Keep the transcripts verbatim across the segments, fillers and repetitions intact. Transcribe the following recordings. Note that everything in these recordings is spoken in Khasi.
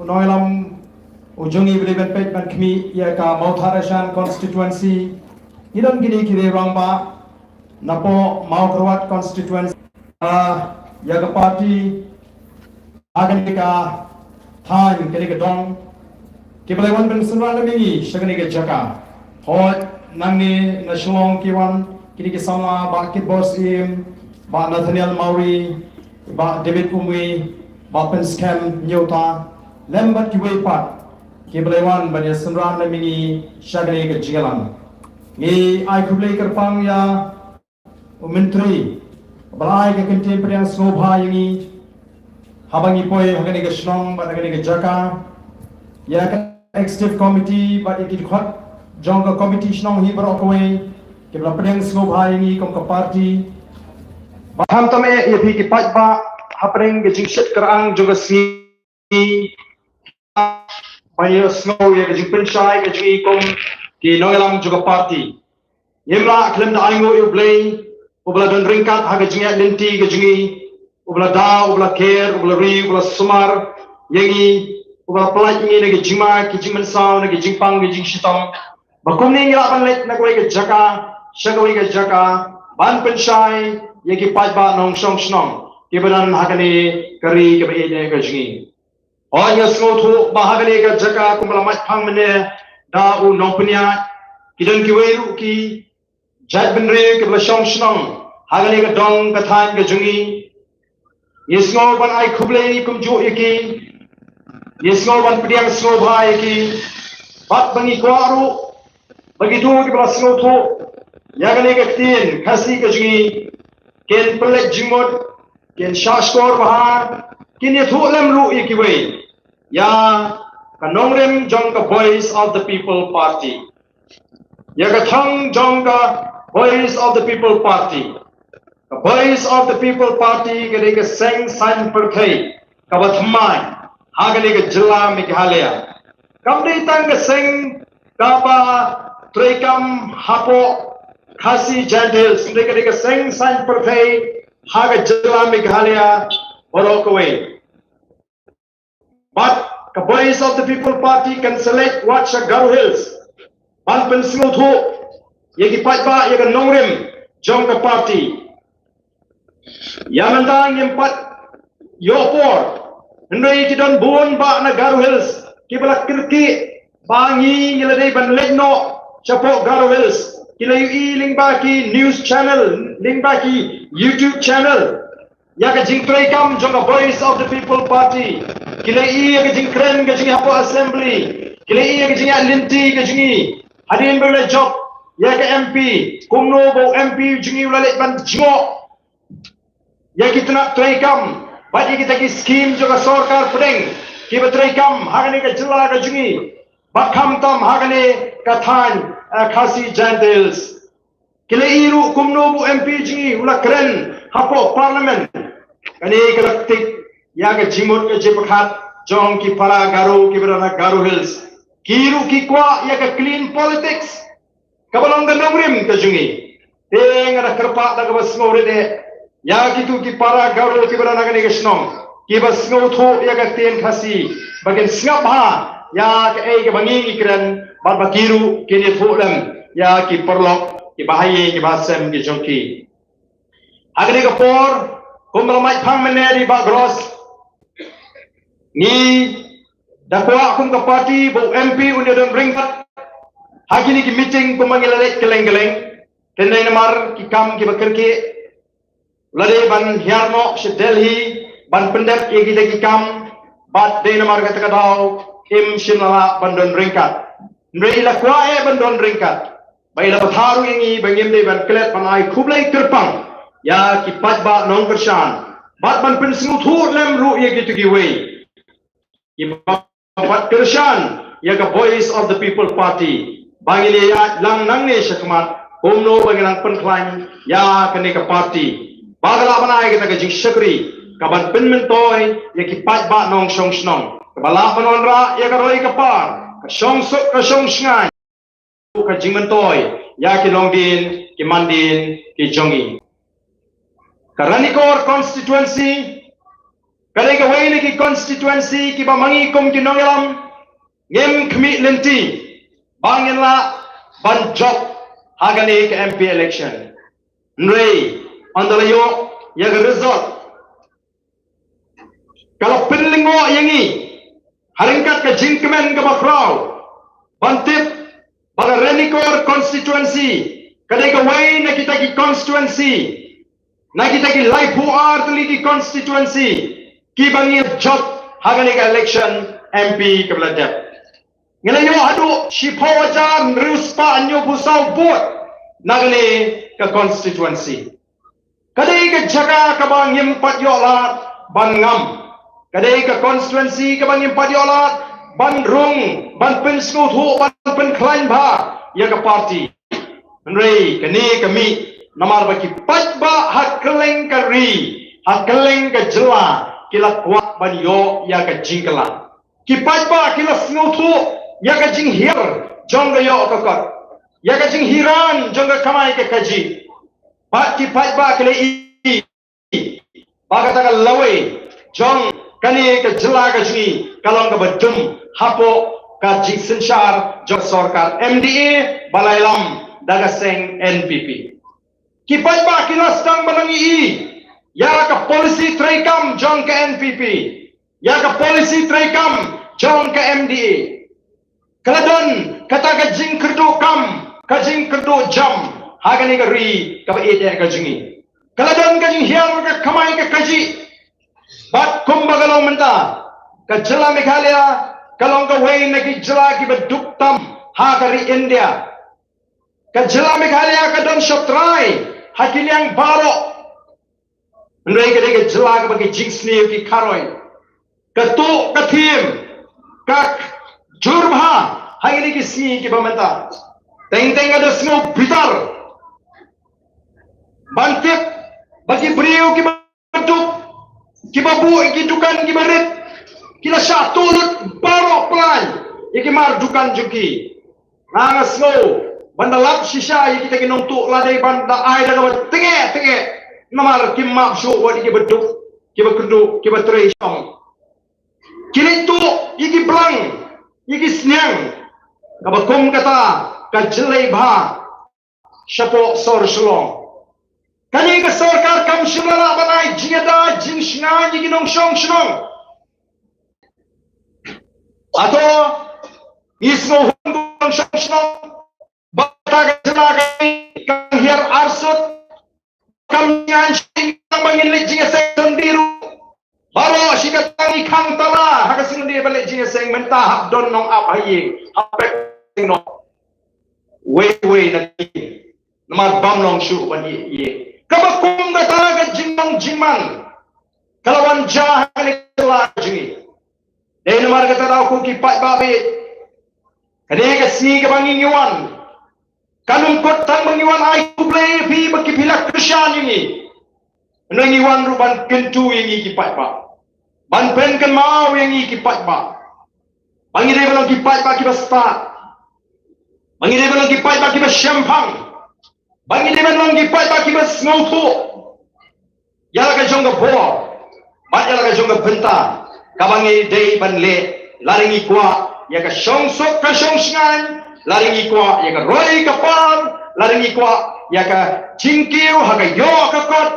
nongïalam u jong ngi ba dei ban peit ban khmih ïa ka Mawthadraishan constituency. Ngi don kine ki rangbah napoh Mawkyrwat constituency. Ah, ïa ka party ha kane ka thaiñ, kane ka dong, kiba la wan ban synran lem ïa ngi sha kane ka jaka. Hooid, nangne na Shillong ki wan kine ki samla, Bah Kitbor Syiem, Bah Nathaniel Mawrie, Bah David Umwi, Bah Pynskhem Nyota, lem bad kiwei pat kiba la wan ban ïa synran lem ïa ngi sha kane ka jingïalang. Ngi ai khublei kyrpang ïa u Myntri ba la ai ka kyntien pdiang sngewbha ïa ngi haba ngi poi ha kane ka shnong bad ha kane ka jaka, ïa ka Executive Committee bad ïa ki dkhot jong ka Committee Shnong hi baroh kawei, kiba la pdiang sngewbha ïa ngi kum ka party. Ba khamtam eh ïa phi ki paidbah hapdeng ka jingshit kyrang jong ka sngi ba ïa sngew ïa ka jingpynshai ka jong ngi kum ki nongïalam jong ka party. Ngim lah khlem da ainguh ïa U Blei uba la don ryngkat ha ka jingïaid lynti ka jong ngi, uba la da, uba la ker, uba la ri, uba la sumar ïa ngi, uba la pyllait ïa ngi na ki jingma ki jingmynsaw, na ki jingpang ki jingshitom, ba kumne ngi lah ban leit na kawei ka jaka sha kawei ka jaka ban pynshai ïa ki paidbah nongshong shnong kiba don ha kane ka ri kaba ïeit ka jong ngi. Hooid, nga sngewthuh ba ha kane ka jaka kumba la mait phang mynne da u nongpynïaid, ki don kiwei ruh ki jaitbynriew kiba la shong shnong ha kane ka dong ka thaiñ ka jong ngi. Ngi sngew ban ai khublei kumjuh ïa ki, ngi sngew ban pdiang sngewbha ïa ki, bad ba ngi kwah ruh ba kito kiba la sngewthuh ïa kane ka ktien Khasi ka jong ngi kin pynleit jingmut, kin shahshkor bha, kin ïathuh lem ruh ïa kiwei ïa ka nongrim jong ka Voice of the People Party, ïa ka thong jong ka Voice of the People Party. Ka Voice of the People Party ka dei ka seng saiñ pyrthei kaba thymmai ha kane ka jylla Meghalaya. Kam dei tang ka seng kaba treikam hapoh Khasi Jaintia Hills, hynrei ka dei ka seng saiñ pyrthei ha ka jylla Meghalaya baroh kawei. Bad ka Voice of the People Party kan sa leit wat sha Garo Hills ban pynsngewthuh ïa ki paidbah ïa ka nongrim jong ka party. Ïa mynta ngim pat ïoh por, hynrei ki don bun bah na Garo Hills kiba la kyrkieh ba ngi ngi la dei ban leit noh shapoh Garo Hills. Ki la ïohi lyngba ki news channel, lyngba ki YouTube channel, ïa ka jingtreikam jong ka Voice of the People Party. Ki la ïohi ïa ka jingkren ka jong ngi hapoh Assembly. Ki la ïohi ïa ka jingïaid lynti ka jong ngi hadien ba la jop ïa ka M P. Kumno ba u M P jong ngi u la leit ban jngoh ïa ki tnat treikam bad ïa kita ki skim jong ka sorkar pdeng kiba treikam ha kane ka jylla ka jong ngi, bad khamtam ha kane ka thaiñ, eh, Khasi Jaintia Hills. Ki la ïohi ruh kumno ba u M P jong ngi u la kren hapoh Parliament. Kane ka la ktik ïa ka jingmut ka jingpyrkhat jong ki para Garo kiba don ha Garo Hills. Ki ruh ki kwah ïa ka clean politics kaba long ka nongrim ka jong ngi. Te nga da kyrpad da kaba sngewrit eh ïa kito ki para Garo kiba don ha kane ka shnong, kiba sngewthuh ïa ka ktien Khasi, ba kin sngap bha ïa kaei kaba ngi ngi kren, bad ba ki ruh kin ïathuh lem ïa ki paralok kiba ha ïing kiba ha sem ki jong ki. Ha kane ka por, kumba la mait phang mynne da i Bah Gross, ngi da kwah kum ka party ba u M P un ïa don ryngkat ha kine ki meeting kumba ngi la leit kylleng kylleng. Te dei namar ki kam kiba kyrkieh, la dei ban hiar noh sha Delhi ban pyndep ïa kita ki kam, bad dei namar kata ka daw im shym la lah ban don ryngkat. Hynrei la kwah eh ban don ryngkat, ba i la bthah ruh ïa ngi ba ngim dei ban klet ban ai khublei kyrpang ïa ki paidbah nongkyrshan, bad ban pynsngewthuh lem ruh ïa kito kiwei kiba pat kyrshan ïa ka Voice of the People Party, ba ngin ïaid lang nangne shakhmat kumno ba ngin nang pynkhlaiñ ïa kane ka party, ba ka lah ban ai kata ka jingshakri kaban pynmyntoi ïa ki paidbah nongshong shnong, kaba lah ban wanrah ïa ka roi ka par, ka shongsuk ka shongshngaiñ, ka jingmyntoi ïa ki longdien ki mandien ki jong ngi. Ka Ranikor constituency Ka dei kawei na ki constituency kiba ma ngi kum ki nongïalam ngim khmih lynti ba ngin lah ban jop ha kane ka M P election. Hynrei ynda la ïoh ïa ka result, ka la pynlyngngoh ïa ngi ha ryngkat ka jingkmen kaba khraw ban tip ba ka Ranikor constituency ka dei kawei na kita ki constituency, na kita ki laiphew ar tylli ki constituency kiba ngi jop ha kane ka election M P kaba la dep. Ngi la ïoh haduh shiphew hajar hynriew spah hynñiewphew saw vote na kane ka constituency. Ka dei ka jaka kaba ngim pat ïoh lad ban ngam. Ka dei ka constituency kaba ngim pat ïoh lad ban rung, ban pynsngewthuh, ban pynkhlaiñ bha ïa ka party. Hynrei kane ka mih namar ba ki paidbah ha kylleng ka ri, ha kylleng ka jylla ki la kwah ban ïoh ïa ka jingkylla. Ki paidbah ki la sngewthuh ïa ka jinghiar jong ka ïoh ka kot, ïa ka jinghiran jong ka kamai ka kajih. Bad ki paidbah ki la ïohi ba kata ka lawei jong kane ka jylla ka jong ngi ka long kaba dum hapoh ka jingsynshar jong sorkar M D A ba la ïalam da ka seng N P P. Ki paidbah ki la sdang ban ïohi ïa ka policy treikam jong ka N P P, ïa ka policy treikam jong ka M D A. Ka la don kata ka jingkyrduh kam, ka jingkyrduh jam ha kane ka ri kaba ïeit ka jong ngi. Ka la don ka jinghiar ka kamai ka kajih. Bad kumba ka long mynta, ka jylla Meghalaya ka long kawei na ki jylla kiba duk tam ha ka ri India. Ka jylla Meghalaya ka don shatrai ha ki liang baroh. Hynrei ka dei ka jylla kaba ki jingsniew ki kharoi, ka tuh ka thiem ka jur bha ha kine ki sngi kiba mynta. Teng teng ka da sngew bitar ban tip ba ki briew kiba duk, kiba buh ïa ki dukan kiba rit, ki la shah tuh lut baroh pynlait ïa ki mar dukan jong ki. Nga nga sngew ban da lap shisha ïa kita ki nongtuh lade ban da ai da kaba tengeh tengeh namar kim map shuh wat ïa kiba duk, kiba kynduh, kiba trei shong. Ki leit tuh ïa ki blang, ïa ki sniang, kaba kum kata ka jyllei bha shapoh sor Shillong. Kane ka sorkar kam shym la lah ban ai jingïada jingshngaiñ ïa ki nongshong shnong. Hato ngi sngewhun nongshong shnong ba ka jylla ka hiar arsut? Kam ngan shim ba ngin leit jingïaseng sondih ruh. Baroh shi katta ngi khang tala ha ka sondih ban leit jingïaseng, mynta hap don nong ap ha ïing, hap pep seng noh. Wei wei na ki namar bam long shuh ban ïa ïa. Kaba kum kata ka jingnong jingman ka la wan jia ha kane ka jylla ka jong ngi. Dei namar kata daw ko ki paidbah bad kane ka sngi kaba ngi ngi wan, kan ym kut tang ba ngi wan ai khublei ïa phi ba ki phi la kyrshan ïa ngi. Hynrei ngi wan ruh ban kyntu ïa ngi ki paidbah, ban pynkynmaw ïa ngi ki paidbah ba ngi dei ban long ki paidbah kiba stad, ba ngi dei ban long ki paidbah kiba shemphang, ba ngi dei ban long ki paidbah kiba sngewthuh ïa la ka jong ka bor bad ïa la ka jong ka bynta kaba ngi dei ban leh. Lada ngi kwah ïa ka shong suk ka shong shngaiñ, lada ngi kwah ïa ka roi ka par, lada ngi kwah ïa ka jingkiew ha ka ïoh ka kot,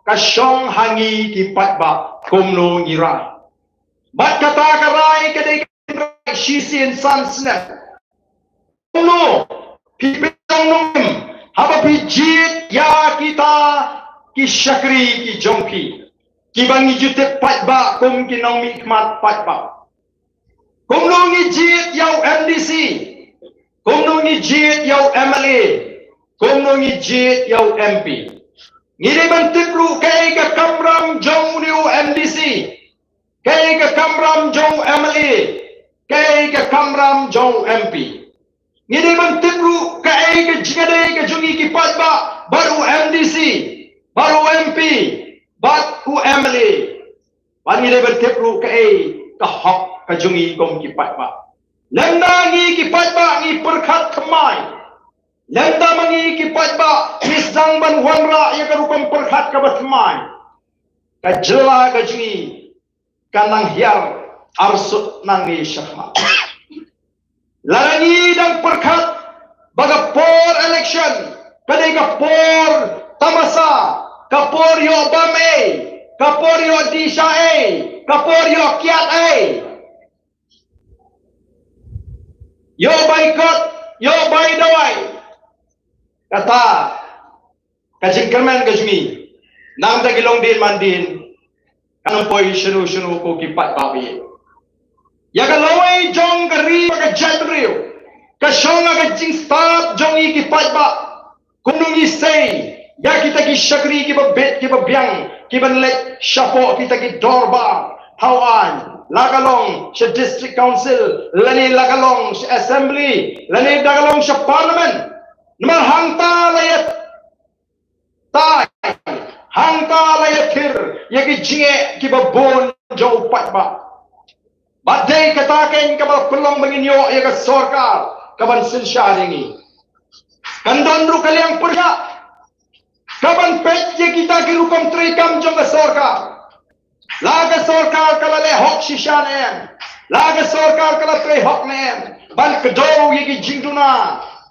ka shong ha ngi ki paidbah kumno ngi rai. Bad kata ka rai ka dei ka rai shisien san snem. Kumno phi pynlong nongrim haba phi jied ïa kita ki shakri ki jong phi, kiba ngi ju tip paidbah kum ki nongmihkhmat paidbah? Kumno ngi jied ïa u M D C? Kumno ngi jied ïa u M L A? Kumno ngi jied ïa u M P? Ngi dei ban tip ruh kaei ka kamram jong une u M D C, kaei ka kamram jong u M L A, kaei ka kamram jong u M P. Ngi dei ban tip ruh kaei ka jingïadei ka jong ngi ki paidbah bad u M D C, bad u M P, bad u M L A. Bad ngi dei ban tip ruh kaei ka hok ka jong ngi kum ki paidbah. Lymda ngi ki paidbah ngi pyrkhat thymmai, lymda ma ngi ki paidbah ngi sdang ban wanrah ïa ka rukom pyrkhat kaba thymmai, ka jylla ka jong ngi kan nang hiar arsut nangne shakhmat. Lada ngi dang pyrkhat ba ka por election ka dei ka por tamasa, ka por ïoh bam ei, ka por ïoh dih sha ei, ka por ïoh kiad ei, ïoh bai kot, ïoh bai dawai. Kata ka jingkyrmen ka jong ngi, namar ki long dien man dien, kan ym poi shano shano ko ki paidbah ba ïeit. Ïa ka lawei jong ka ri bad ka jaitbynriew ka shong ha ka jingstad jong ngi ki paidbah. Kumno ngi sei ïa kita ki shakri kiba bit kiba biang kiban leit shapoh kita ki dorbar thaw aiñ, la ka long sha district council lane la ka long sha assembly lane da ka long sha parliament. Namar hangta la ïa tai, hangta la ïa thir ïa ki jingeh kiba bun jong u paidbah. Bad dei kata keiñ kaba pynlong ba ngin ïoh ïa ka sorkar kaban synshar ïa ngi. Kan don ruh ka liang pyrshah kaban peit ïa kita ki rukom treikam jong ka sorkar. La ka sorkar ka la leh hok shisha ne em, la ka sorkar ka la trei hok ne em, ban kdew ïa ki jingduna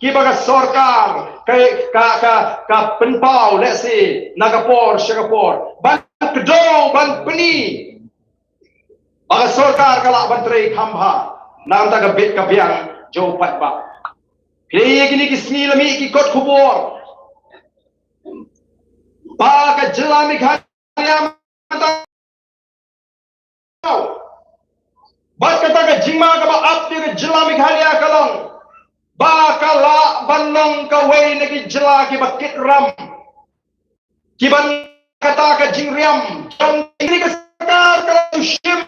kiba ka sorkar ka, ka, ka, ka pynpaw lehse na ka por sha ka por, ban kdew ban pyni ba ka sorkar ka lah ban trei kham bha na ka bynta ka bit ka biang jong u paidbah. Kine ïa kine ki sngi la mih ki kot khubor ba ka jylla Meghalaya mynta, bad kata ka jingma kaba ap ïa ka jylla Meghalaya ka long ba ka lah ban long kawei na ki jylla kiba kit ram, kiban kata ka jingriam jong kane ka sorkar ka la shim